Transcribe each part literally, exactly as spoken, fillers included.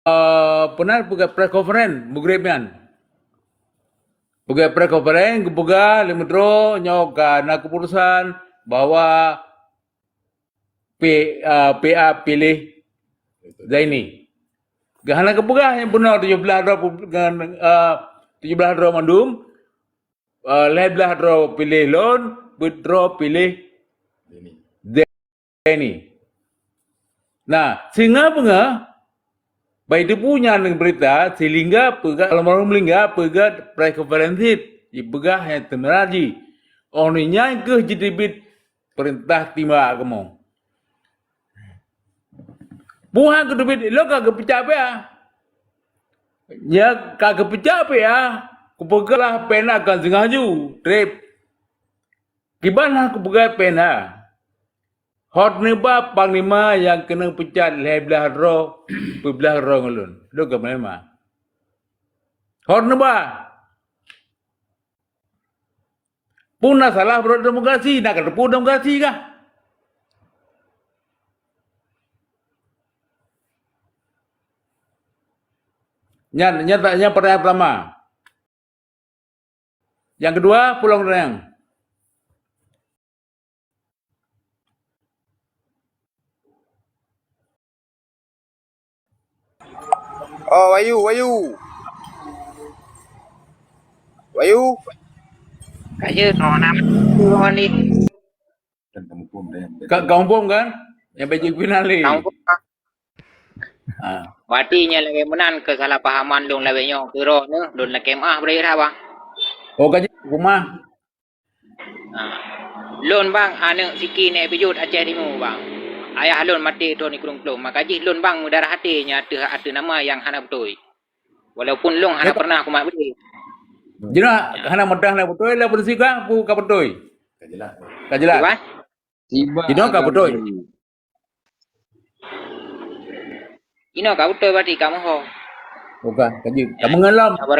eh, peue nan peugah press conference, Maghrib nyan. Peugah press conference, geupeugah lé Menteri nyoe ka na keputusan bahwa P-, eh, P A piléh Zaini. Geuhana geupeugah nyang beuna tujoh blaih droe pu-, ngon, eh, tujoh blaih droe mandum, eh, lhèe blaih droe piléh lôn, peuet droe piléh Zaini. Nah, singoh beungoh, bak jiteupeue nyan lam beurita, si Lingga peugah, almarhum Lingga peugah press conference, jipeugah nyang teumeurat jih. Oh, nyan keuh jiteubiet peurintah timbak kamoe. Buhan keuteubiet lôn ka geupeucak P A. Nya ka geupeucak P A, kupeugah lah P N A kon singoh ju, treb. Kiban hana kupeugah P N A. Hot neuba panglima nyang keuneuk peucat lhèe blaih droe, peuet blaih droe ngon lôn. Lôn ka panglima. Hot neuba. Peue na salah bak demokrasi, na kateupeue demokrasi kah? Nyan, nyan, nyan pertanyaan pertama. Nyang keudua, pulang reang. Oh, Wayu, Wayu. Wayu. Ka jeuet, oh, nama ni. Ka, ka muphom kan? Nyang bajik final ni. Ka muphom, Bang. Ha. Berarti nyan lagèe meunan keusalahpahaman lôn lagèe nyoe keu droeneuh, lôn lakèe meu'ah beureurah, Bang. Oh, ka jeuet, kumah. Ha. Lôn, Bang, aneuk siki Nèk Bijot Aceh Timu, Bang. Ayah lôn maté thôn sikureueng plôh. Maka jih lôn, Bang, meudarah até nyan ateueh, ateueh nama nyang hana beutôi. Walaupun lôn hana pernah kumat beudé. Jinoe hana meudah na beutôi, lah polisi ka, pu ka beutôi. Ka jelas. Ka jelas. Bang? Jinoe ka beutôi. Inoe ka beutôi berarti ka meuho. Bukan, ka jeuet. Ka meungeulom. Sabar.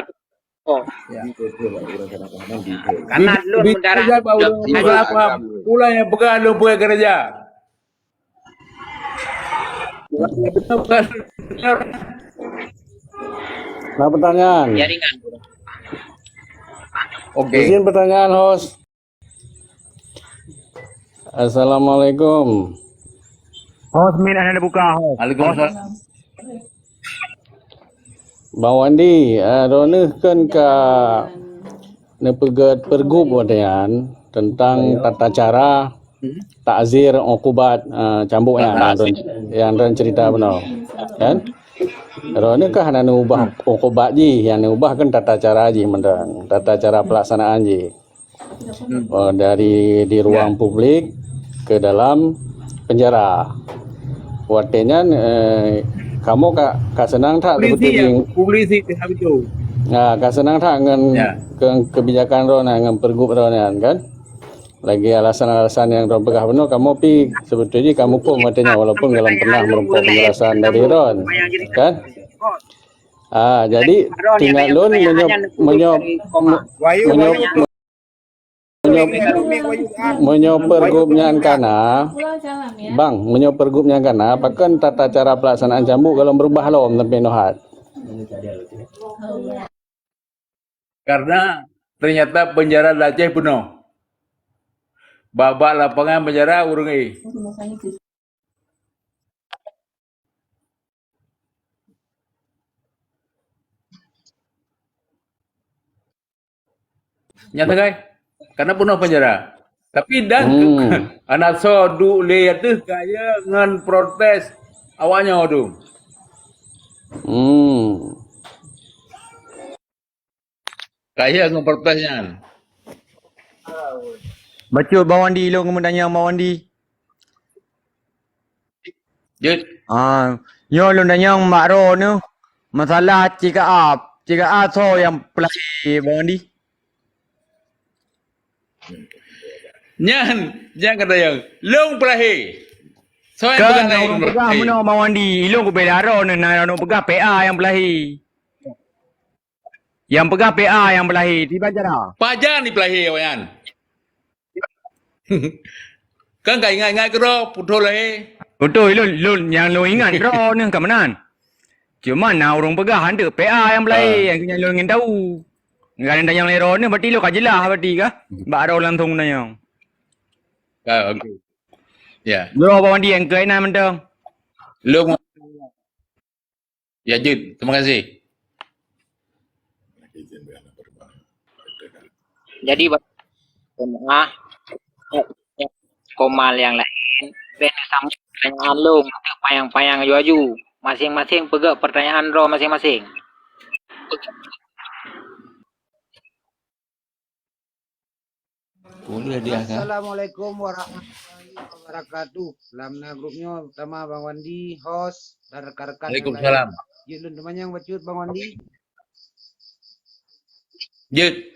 Oh. Ya. Karena lôn meudarah. Salah paham. Pula nyang peugah lôn peugah keureuja. Nah, pertanyaan. Jaringan. Oke. Izin pertanyaan, host. Assalamualaikum. Host, min hana buka, host. Waalaikumsalam. Bang Wandi, eh, droeneuh kan ka neupeugèt pergub watèe nyan tentang tata cara takzir uqubat, eh, cambuk nyan, nyang droen cerita bunoe. Kan? Droeneuh ka hana neuubah uqubat jih, nyang neuubah kan tata cara jih mantong, tata cara pelaksanaan jih. Eh, dari di ruang publik ke dalam penjara. Watèe nyan, eh, kamoe ka, ka seunang that. Polisi, ya, polisi, ya, betul. Ah, ka seunang that ngon ke-, kebijakan droeneuh, ngon pergub droeneuh nyan, kan? Lagèe alasan-alasan nyang droen peugah bunoe, kamoe pi sebetulnya kamoe pun watèe nyan, walaupun golom pernah meureumpok penjelasan dari droen, kan? Ah, jadi tinggai lôn meunyoe, meunyoe, meunyoe, meunyoe, meunyoe pergub nyan ka na, Bang, meunyoe pergub nyan ka na, pakon tata cara pelaksanaan cambuk golom beurubah lom sampai nyoe hat? Karena ternyata penjara di Aceh peunoh. Bak-bak lapangan penjara ureueng éh. Nyan sagai. Karena peunoh penjara. Tapi dan aneuk soe duek lé ateueh kayèe ngon protes awak nyoe tu. Hmm. Kayèe ngon protes nyan. Bacut Bang Wandi, lôn keumeudanyang Bang Wandi. Jeuet. Ah, nyoe lôn tanyong bak droeneuh, masalah C K A. C K A soe nyang peulahé, Bang Wandi? Nyan, nyan ka tanyong. Lôn peulahé. Soe nyang peugah lôn peulahé? Meunoe, Bang Wandi, ilôn kubela droeneuh, na droeneuh peugah P A nyang peulahé. Nyang peugah P A nyang peulahé, tiban cara. Pajan jipeulahé awaknyan? Kan ka ingat-ingat keudroe, putôh lahé. Beutôi, lôn, lôn, nyang lôn ingat droeneuh ka meunan. Cuma na ureuëng peugah, "Hanteuk P A nyang beulahé, nyang keunyang lôn ingin tahu." Ngan tanyong lé droeneuh, berarti lôn ka jeulaih berarti kah? Bak droe langsung tanyong. Ah, okey. Ya. Bro, Bang Wandi, nyang keu inan mantong. Lôn Ya, jeuet. Terima kasih. Jadi, ba-, jemaah, koma nyang laén, bèk neusambot pertanyaan lôn, panyang-panyang aju-aju. Maséng-maséng peugöt pertanyaan droe maséng-maséng. Boleh dia kan? Assalamualaikum warahmatullahi wabarakatuh. Lam na grup nyoe, utama Bang Wandi, host, dan rekan-rekan yang lain. Waalaikumsalam. Jeuet lôn teumanyong bacut, Bang Wandi. Jeuet.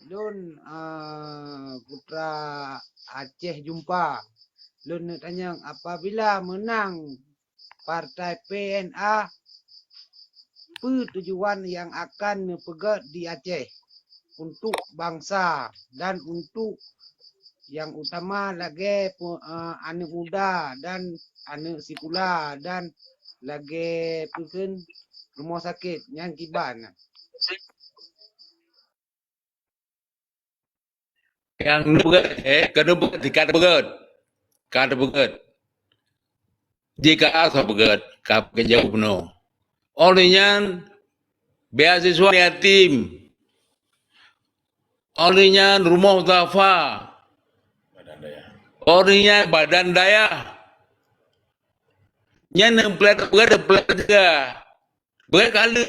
Lôn, ah, putra Aceh Jumpa. Lôn neuk tanyong, apabila meunang Partai P N A, peue tujuan nyang akan neupeugöt di Aceh untuk bansa dan untuk nyang utama lagèe pu-, eh, aneuk muda dan aneuk sikula dan lagèe peue kheun rumoh sakét nyan kiban. Nyang neupeugöt, eh, ka neupeugöt, ka neupeugöt. Ka neupeugöt. Jika asa peugöt, ka peugöt jauh bunoe. Óh lheueh nyan, beasiswa yatim. Óh lheueh nyan, rumoh dhafa. Óh lheueh nyan, badan dayah. Nyan nyang peuleueh peugöt, peuleueh jaga. Beureukat lé,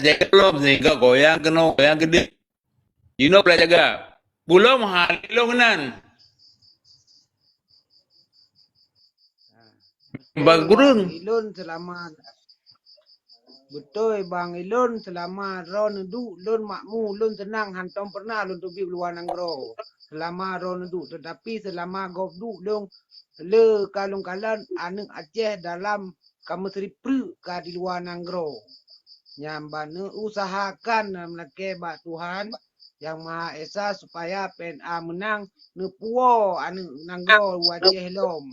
jaga lom sehingga goyang keunoe, goyang keudeh. Jinoe peuleueh jaga. Bulom hana lôn nan. Bang kureueng. Ilôn seulama, beutôi bang, ilôn seulama droe neuduek lôn makmu, lôn seunang, hántom peureunah lôn teubiet luwa nanggroe. Seulama droe neuduek, teutapi seulama gob duek lôn le ka lôn kalon aneuk Aceh dalam ka meusripreuk ka di luwa nanggroe. Nyan ban neuusahakan meulakèe bak Tuhan Yang Maha Esa supaya P N A meunang neupuwoe aneuk nanggroe u Aceh lom.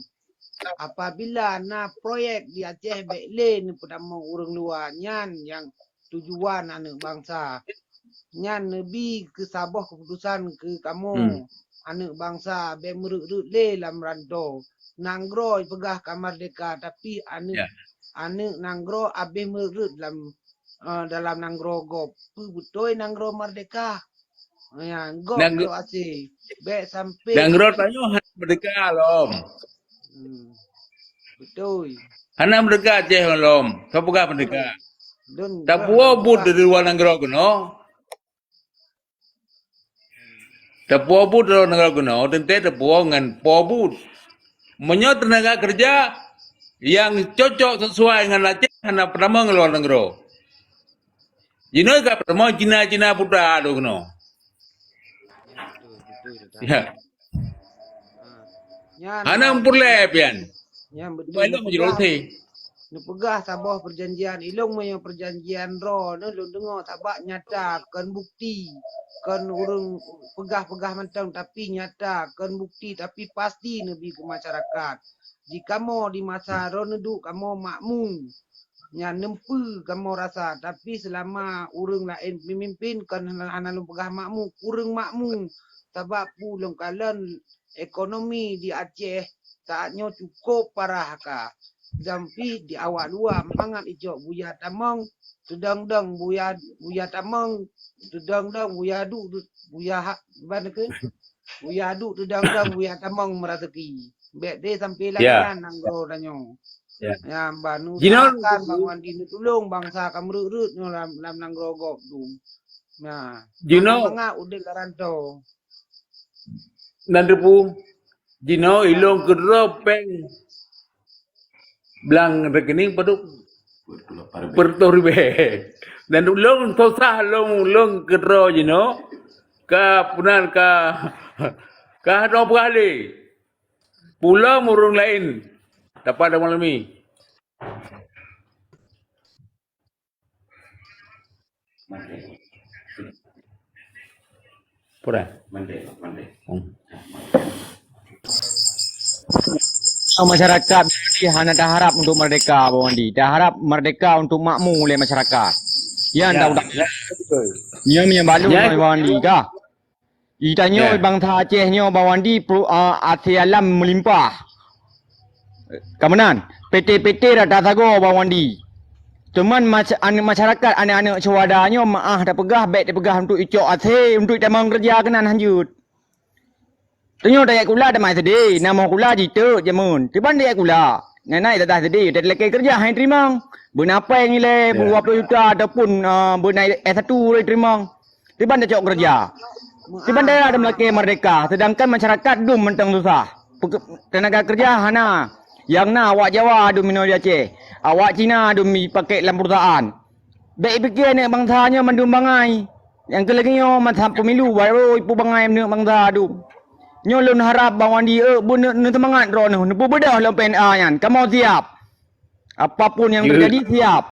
Apabila na proyek di Aceh, bèk lé neupeutamong ureueng luwa, nyan nyang tujuan aneuk bansa. Nyan neubi keu saboh keuputusan keu kamoe, hmm, aneuk bansa, bèk meureuet-reuet lé lam rantô. Nanggroe peugah ka merdeka, tapi aneuk, ya, aneuk nanggroe abéh meureuet-reuet lam, eh, dalam nanggroe gob. Peue beutôi nanggroe merdeka? Ya, gob nang-, lôn aséh. Bèk sampai nanggroe tanyoe hana merdeka lom. Hmm. Beutôi. Hana merdeka Aceh lom. Soe peugah merdeka? Lôn, lôn tapuwoe buet di luwa nanggroe keunoe. Tapuwoe buet di luwa nanggroe keunoe, teuntèe tapuwoe ngon puwoe buet. Meunyoe teunaga keureuja nyang cocok sesuai ngon Aceh hana peutamong luwa nanggroe. Jinoe ka peutamong Cina-Cina putra lôn keunoe. Ya. Nyan hana meupuréh pian. Nyan beutôi. Baik, lôn meujrosi. Neupeugah saboh peujanjian, ilôn meunyoe peujanjian droe neuh lôn deungoe, sabab nyata kon bukti, kon ureueng peugah-peugah mantong, tapi nyata kon bukti, tapi pasti neubi keu masyarakat. Jikamoe di masa droe neuduek kamoe makmu, nyan neumpeue kamoe rasa, tapi seulama ureueng laén meumimpin kon hana, hana lôn peugah makmu, kureueng makmu, sabab peue lôn kalon ekonomi di Aceh saat nyoe cukup parah ka. Dan pih di awak luwa mangat icok buya tamong, teudong-dong buya, buya tamong, teudong-dong buya duek, buya ha-, ban keu? Buya duek teudong-dong buya tamong meuraseuki. Bèk deh sampai lagèe nyan nanggroe tanyoe. Ya. Ya, ban jinoe usahakan Bang Wandi neutulông bansa ka meureuet-reuet nyoe lam, lam nanggroe gob dum. Nah, jinoe mangat-mangat udép lam rantô. Nan teupeu, jinoe ilôn keudroe péng blang rekening padub peuet ploh ribèe. Dan lôn susah lôn, lôn keudroe jinoe ka peunan ka, ka dua ploh lé. Pulom ureueng laén dapat dalam malam ni. Pura. Hmm. Masyarakat hana taharap untuk merdeka, Bang Wandi. Taharap merdeka untuk makmu lé masyarakat. Yan, ya, tahu tak? Ya, betul. Nyoe nyang balu, ya, Bang Wandi, kah? Itanyoe, ya, bansa Aceh nyoe, Bang Wandi, pru-, ah, até alam meulimpah. Ka meunan, P T-P T rata sagoe, Bang Wandi. Cuman mas-, ane-, masyarakat, aneuk-aneuk syuhada nyoe meu'ah tapeugah, bèk tapeugah untuk icok até, untuk tamong keureuja keunan hanjeuet. Tanyoe tajak sikula tamai seudeh, na moh sikula jiteuk jameun. Tiban tajak sikula, nyan na ijazah seudeh, talakèe keureuja hana teurimong. Beuna péng ilèe, ya, dua ploh juta ataupun, ah, beuna S satu ilèe teurimong. Tiban tacok keureuja. Tiban daerah dum lakèe merdeka, seudangkan masyarakat dum mantong susah. Peke-, teunaga keureuja hana. Nyang na awak Jawa dum inoe di Aceh. Awak Cina dum jipakèk lam perusahaan. Bèk ipike aneuk bansa nyoe mandum bangai. Nyang keu lagèe nyoe masa pemilu baru ipeubangai aneuk bansa dum. Nyoe lôn harap Bang Wandi, eh, beuneu-, neuseumangat droeneuh, neupeubeudôh lom P N A nyan. Kamoe siap. Apapun nyang, ya, teujadi, siap.